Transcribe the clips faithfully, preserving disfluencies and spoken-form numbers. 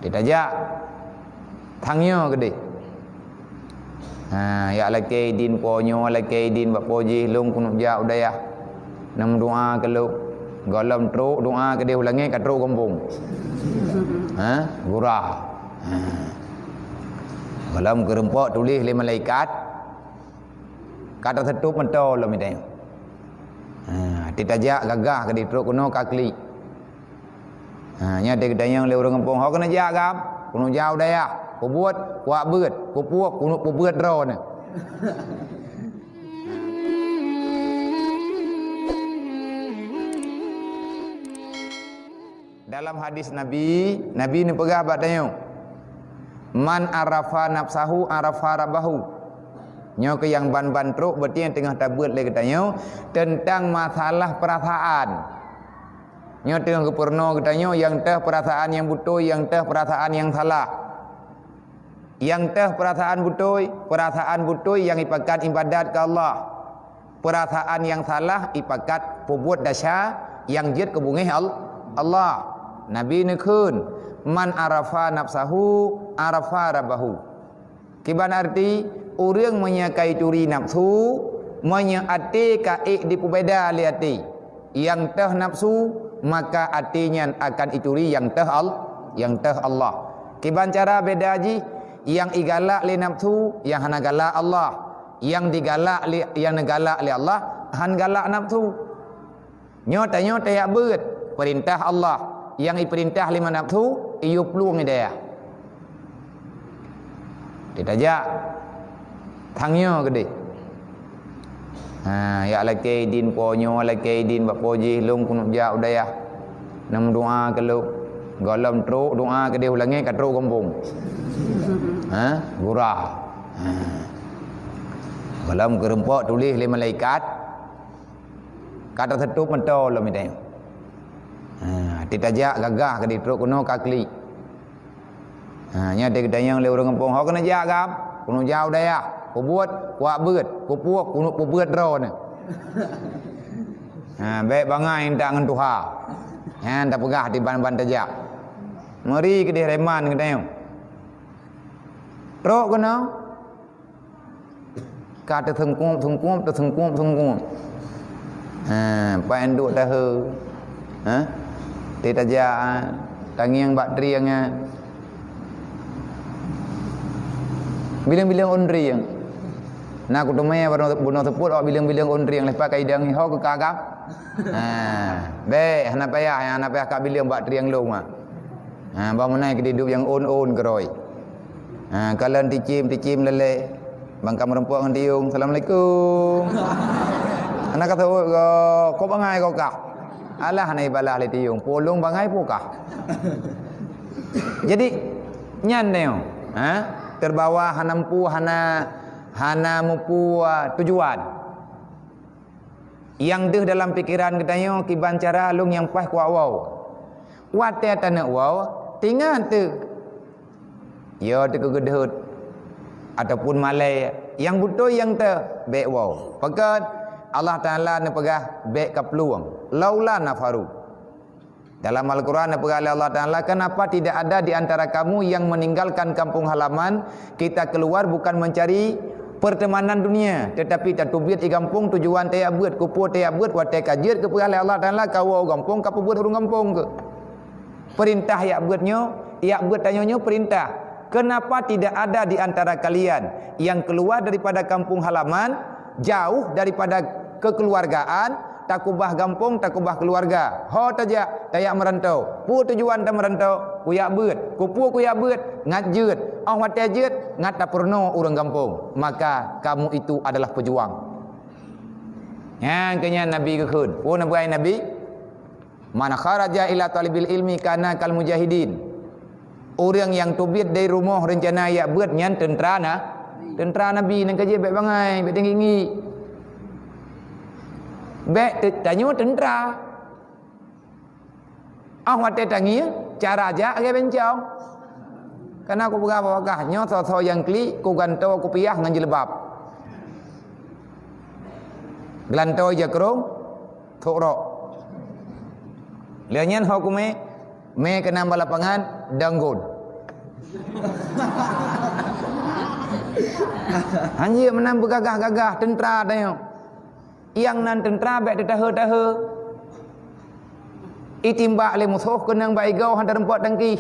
Ditajak, tanyoe keudeh. Ha, jak lakée idin po nyoe, lakée idin bak po jih, lôn keuneuk jak u dayah. Nang meudoá keu lôn. Gohlom trok doá keudeh u langét ka trok gampông. Ha, gura. Ha. Gohlom keurumpok tuléh lé malaikat. Ka tateutup meuto lom idéh. Ha, ditajak gagah keudeh trok keunoe ka klik. Ha, nyan teugeutanyong lé ureuëng gampông, "Ho keuneuk jak gam?" "Keuneuk jak u dayah." "Peubuet?" "Kuak beuet." "Kupuek?" "Keuneuk peubuet droeneuh." Dalam hadis Nabi, Nabi neupeugah bak tanyoe, "Man arafa nafsahu arafa rabbahu." Nyoe keuh nyang ban-ban trok beuti nyang teungoh tabeuet lé geutanyoe teuntang masalah peurasaan. Nyoe teungoh geupeurunoe geutanyoe nyang teuh peurasaan nyang beutôi, nyang teuh peurasaan nyang salah. Nyang teuh peurasaan beutôi, peurasaan beutôi nyang ipakat ibadat keu Allah. Peurasaan nyang salah ipakat peubuet desya nyang jeuet keu beungéh Al-, Allah. Nabi neukheun, "Man arafa nafsahu, arafa rabbahu." Kiban arti, ureuëng meunyoe ka ituri nafsu, meunyoe até ka ék dipeubeda lé até, nyang teuh nafsu, maka até nyan akan ituri nyang teuh Al-, nyang teuh Allah. Kiban cara beda jih, nyang igalak lé nafsu, nyang hana galak Allah. Nyang digalak lé, nyang neugalak lé Allah, han galak nafsu. Nyoe tanyoe tajak beuet peurintah Allah, nyang ipeurintah lé nafsu, iyue plueng idéh. Ditajak, tanyoe keudeh. Ha, jak lakée idin po nyoe, lakée idin bak po jih, lôn keuneuk jak u dayah. Nang meudoá keu lôn. Gohlom trok doá keudeh u langét ka trok gampông. Ha, gura. Ha. Gohlom keurumpok tuléh lé malaikat. Ka tateutup meuto lom idéh. Ha, ditajak gagah keudeh trok keunoe ka klik. Ha, nyan teugeutanyong lé ureuëng gampông, "Ho keuneuk jak gam?" "Keuneuk jak u dayah." "Peubuet?" "Kuak beuet." "Kupuek?" "Keuneuk peubuet droeneuh." Ha, bék bangai intat ngon tuha. Nyan tapeugah diban-ban tajak. Meuri keudeh reman geutanyoe. Trok keunoe. Ka teusungkup-sungkup, teusungkup-sungkup. Ha, paen duek tahe. Ha? Teutajak, tangieng bak trieng, ha. Bileng-bileng ôn trieng. Na kuteumé bunoe, bunoe seupôt awak bileng-bileng ôn trieng, leupah ka idang, "Ho keu ka gam?" Ha, bék, hana payah, hana payah ka bileng bak trieng lôn, ha. Ha, bah meunan keu idup nyang ôn-ôn keudroe. Ha, kalon ticim-ticim lalé. Bang ka meurumpok ngon tiyueng, "Assalamualaikum." Hana ka seuôt goe, "Kok bangai goe kah?" Alah hana ibalah lé tiyueng, "Peue lôn bangai peue kah?" Jadi, nyan nyoe, ha? Teubawa hana mampu, hana, hana mampu, ah, tujuan. Nyang deuh dalam pikeran geutanyoe kiban cara lôn nyang paih kuat woe. Watée taneuk woe, tingat teuh. Yo teuh keu geudeuet ataupun malée, nyang beutôi nyang teuh bék woe. Pakon Allah Taala neupeugah bék kaplueng, "Laula nafaru." Dalam Al-Quran neupeugah lé Allah Taala, "Kenapa tidak ada di antara kamu yang meninggalkan kampung halaman, kita keluar bukan mencari pertemanan dunia, tetapi tateubiet i gampông tujuan tajak beuet, keupeue tajak beuet, watée ka jeuet keupeugah lé Allah Taala, kawoe gampông kapeubuet ureuëng gampông keuh." Peurintah jak beuet nyoe, jak beuet tanyoe nyoe peurintah. Kenapa tidak ada di antara kalian yang keluar daripada kampung halaman, jauh daripada kekeluargaan, takubah gampông, takubah keluarga? Ho tajak, tajak meuranto. Peue tujuan tameurantô? Kujak beuet. Keupeue kujak beuet? Ngat jeuet. Óh watée jeuet, ngat tapeurunoe ureuëng gampông. Maka kamu itu adalah pejuang. Nyang keu nyan Nabi geukheun. Peue neupeugah Nabi? "Man kharaja ila talibil ilmi kana kal mujahidin." Ureuëng nyang teubiet dari rumoh reuncana jak beuet nyan teuntra na, teuntra Nabi. Nyan ka jeuet bék bangai, bék teungiek-ngiek. Bék te-, tanyoe teuntra. Óh watée tangieng, cara jak lagée bencong. Kana kupeugah bak gata, nyoe soe-soe nyang klik, kugantoe kupiah ngon jilbab. Geulantoe jakrong, thok rok. Lheueh nyan ho kumé, mé keunan bak lapangan, danggon. Hanjeuet meunan beugagah-gagah teuntra tanyoe. Nyang nan teuntra bék teutahe-tahe. Itimbak lé musoh keunong bak igoe hana teureumpok tangkih.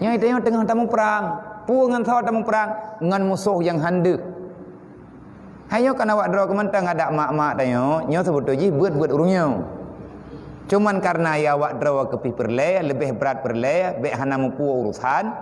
Nyoe tanyoe teungoh tamuprang. Peue ngon soe tamuprang? Ngon musoh nyang han deuh. Hai nyoe kan awak droe keuh mantong adak mak-mak tanyoe, nyoe seubeutôi jih beuet-beuet ureuëng nyoe. Cuman kareuna ya awak droe keupih peureulée, leubeh brat peureulée, bék hana mupeue urosan,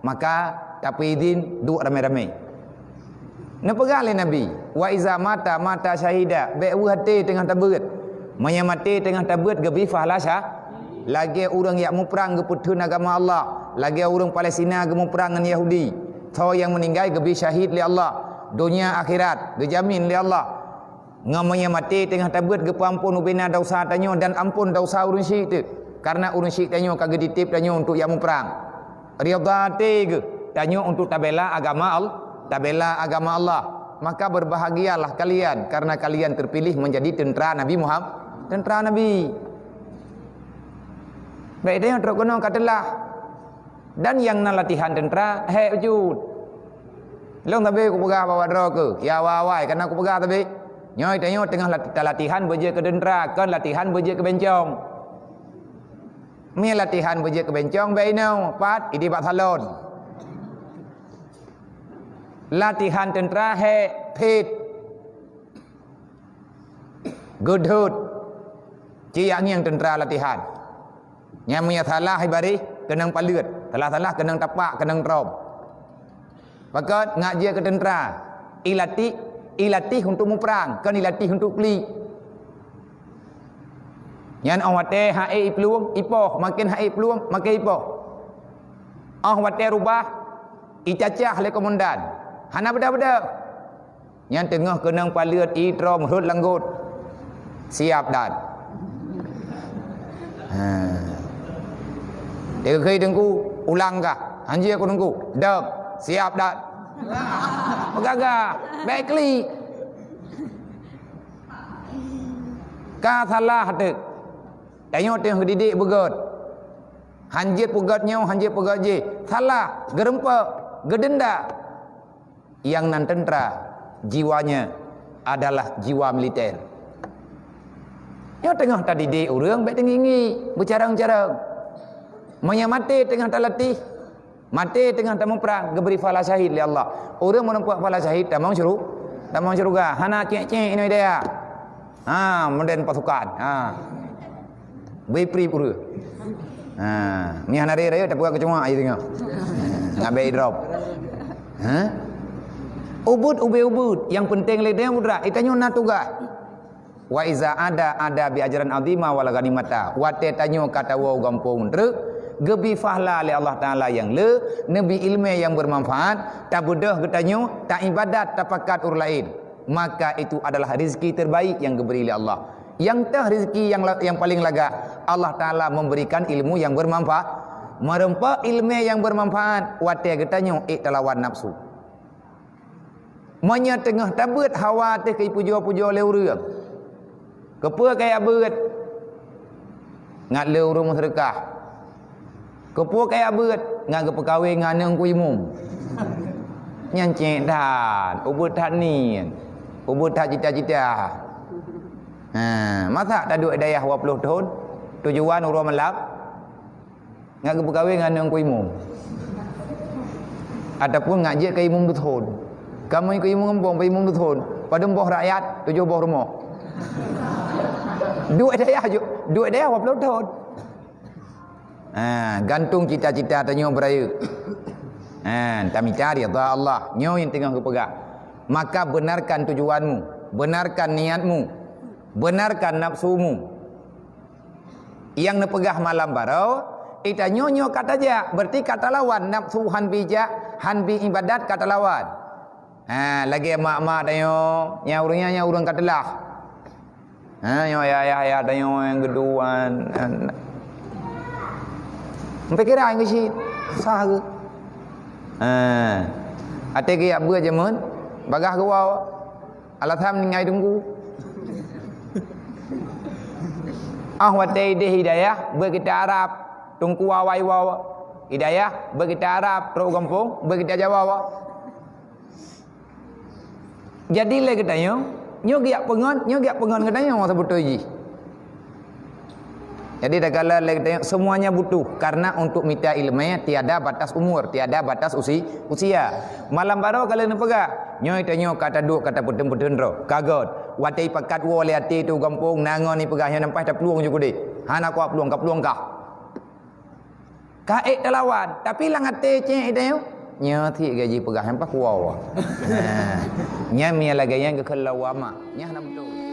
maka tapeuidhin duek ramé-ramé. Neupeugah lé Nabi, "Wa iza mata, mata syahida," bék weueh até teungoh tabeuet. Meunyoe maté teungoh tabeuet geubri fahla syah, lagée ureuëng jak muprang geupeutheun agama Allah, lagée ureuëng Palestina geumuprang ngon Yahudi. Soe nyang meuninggai geubri syahid lé Allah, donya akhirat geujamin lé Allah. Ngon meunyoe maté teungoh tabeuet geupeuamphon ubena desya tanyoe dan amphon desya ureuëng syik teuk, kareuna ureuëng syik tanyoe ka geutitép tanyoe untuk jak muprang. Ridha até geuh tanyoe untuk tabela agama Allah, tabela agama Allah. Maka berbahagialah kalian karena kalian terpilih menjadi tentara Nabi Muhammad, tentara Nabi. Baik, tanyoe trok keunoe ka teulah. Dan nyang na latihan tentara, hék bacut. Lôn sabe kupeugah bak awak droe keuh, ya awai-awai, kana kupeugah sabe. Nyoe tanyoe teungoh lat-, talatihan beujeuet keu tentara, kon latihan beujeuet keu bencong. Meunyoe latihan beujeuet keu bencong, bék inoe, pat, idéh bak salon. Latihan tentara hék, phit. Geudhôt. Ci jak ngieng tentara latihan. Nyan meunyoe salah ibaréh, keunong paleuet. Salah-salah keunong tapak, keunong trom. Pakon ngak jeuet keu tentara. Ilatih, ilatih untuk muprang, kon ilatih untuk klik. Nyan óh watée ha'é iplueng, ipoh, maken ha'é iplueng, maken ipoh. Óh watée rubah, icacah lé komandan. Hana beudôh-beudôh. Nyan teungoh keunong paleuet, itrom rhot lam got. Siap dan. Ha. Teukheun teungku, ulang kah? Hanjeuet ku teungku. Dong. Siap dan. Peugagah. Bék klik. Ka salah teuk. Tanyoe teungoh geudidik beugét. Hanjeuet peugét nyoe, hanjeuet peugét jih. Salah, geurumpok, geudenda. Nyang nan tentara, jiwanya adalah jiwa militer. Nyoe teungoh tadidik ureuëng bék teungieng-ngieng, beucarông-carông. Meunyoe maté teungoh talatih, maté teungoh tamuprang, geubri pahala syahid lé Allah. Ureuëng meurumpok pahala syahid tamong syuru-, tamong syeuruga, hana cék-cék inoe daya. Ha, modern pasukan. Ha. Bri pri pura. Ha, mi hana raya-raya tapi keucuma aja tengok. Ngabai drop. Ha? Ubut ubé ubut, yang penting lé dia mudra. Itanyoe na tugas. Wa iza ada ada bi ajran azima wal ghanimata. Watée tanyoe ka tawoe gampông treuk, geubi pahala lé Allah Taala nyang le, neubi ilmu yang bermanfaat, tabeudôh geutanyoe, ta ibadat, tapakat ureuëng laén. Maka itu adalah rezeki terbaik yang diberi oleh Allah. Yang teuh rezeki yang la-, yang paling lagak, Allah Taala memberikan ilmu yang bermanfaat. Meureumpok ilmu yang bermanfaat, watée geutanyoe ék talawan nafsu. Meunyoe teungoh tabeuet hawa teuh keu pujoe-pujoe lé ureuëng, keupeue kaya beuet? Ngat le ureuëng meuseudeukah. Keupeue kaya beuet? Ngat geupeukawen ngon aneuk Teungku Imum. Nyan cék that, ubeuet that niet, ubeuet that cita-cita. Ha, masa taduek dayah dua puluh thon, tujuan uroe malam, ngat geupeukawen ngon aneuk Teungku Imum. Ataupun ngat jeuet keu imum duthon. Kamoe keu imum gampông, keu imum duthon. Padum boh rakyat, tujoh boh rumoh. Duek dayah ju-, duek dayah dua puluh thon. Ha, gantung cita-cita tanyoe beurayeuk. Ha, tamita ridha Allah. Nyoe nyang teungoh geupeugah. Maka benarkan tujuanmu, benarkan niatmu, benarkan nafsumu. Nyang neupeugah malam baroe, itanyoe nyoe ka tajak, berarti ka talawan nafsu han bijak, han bi ibadat ka talawan. Ha, lagée mak-mak tanyoe, nyang ureuëng nyan, nyang ureuëng ka teulah. Ha, nyoe ayah-ayah tanyoe nyang geuduan. Pikiran geucit, sah geuh. Ha. Até geuyak beuet jameun, bagah geuwoe. Alasan meuninggai teungku. Ah, watée idéh hidayah, beuet kita Arab, teungku awai woe. Hidayah, beu kita Arab, trok gampông, beu kita Jawa, wak. Jadi lé geutanyoe, nyoe giak peungon, nyoe giak peungon geutanyoe masa beutôi jih. Jadi takalon lé geutanyoe, semuanya butuh, karena untuk mita ileumèe tiada batas umur, tiada batas usi-, usia. Malam baroe ka lheueh neupeugah, nyoe tanyoe ka taduek ka tapeuteun-peuteun droe, ka göt. Watèe pakat woe lé até teuh gampông, na ngon ipeugah nyoe nampai taplueng ju keudéh. Hana kuat plueng, ka plueng kah. Ka ék talawan, tapi lam até cék tanyoe, nyoe cit gaji peugah nyang paih kuwoe. Nah, nyan meunyo lagèe nyan geukheun lawama. Nyan hana beutôi.